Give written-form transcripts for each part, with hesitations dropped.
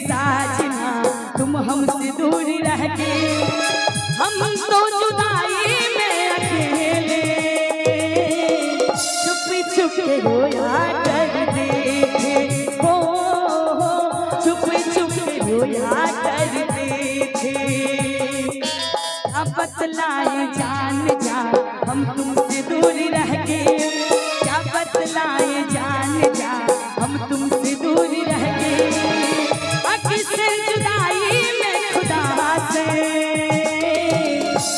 साजना, तुम हमसे दूर रह के, हम तो जुदाई में अकेले छुप छुप के रोया करते थे। हो छुप छुप के रोया करते थे। अब बतलाए जान जा, हम तुमसे दूर रह के, क्या बतलाए जान जा, हम तुमसे दूर रह के, किसे जुदाई में खुदा से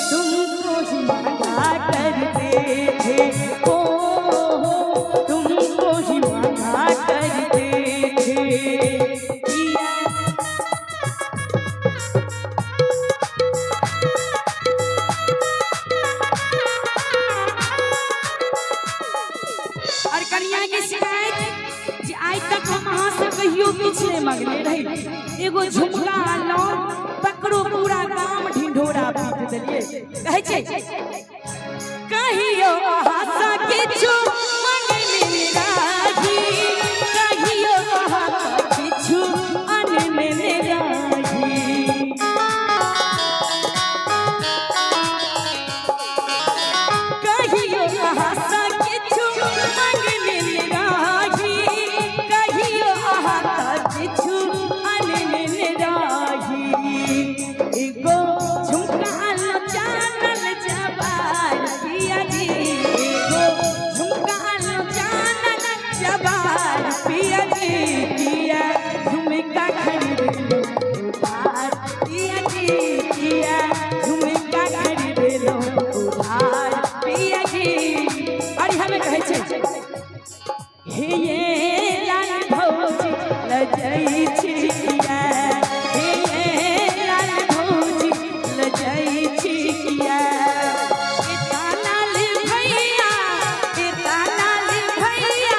तुमको ही मांगा करते थे। ओ तुमको ही मांगा करते थे। और कनिया के शिकायत जे आइ तक हम अहाँ से कहियो किछु नहि मगने रही, एगो झुमका अनलहुँ तकरो पूरा गाम ढिंढोरा पीट देलियै। कहै छै कहियो अहाँ सँ किछु मगने रही, कहियो अहाँ सँ किछु अनने रही, कहियो अहाँ सँ किछु मगने रही, कहियो अहाँ सँ किछु अनने रही, एगो झुमका अनलहुँ चानन जवान पिया जी, एगो झुमका अनलहुँ चानन जवान पिया जी, किया झुमका खरीदलहुँ उधार पिया जी, किया झुमका खरीदलहुँ उधार पिया जी। अरे हमें कहै छै हे ये लाल भौजी लजै छिया, हे ये लाल भौजी लजै छिया, एता लाल भैया, एता लाल भैया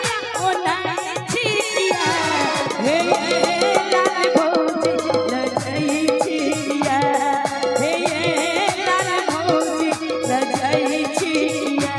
ओना छिया, हे ये लाल भौजी लजै छिया, हे ये लाल भौजी लजै छिया।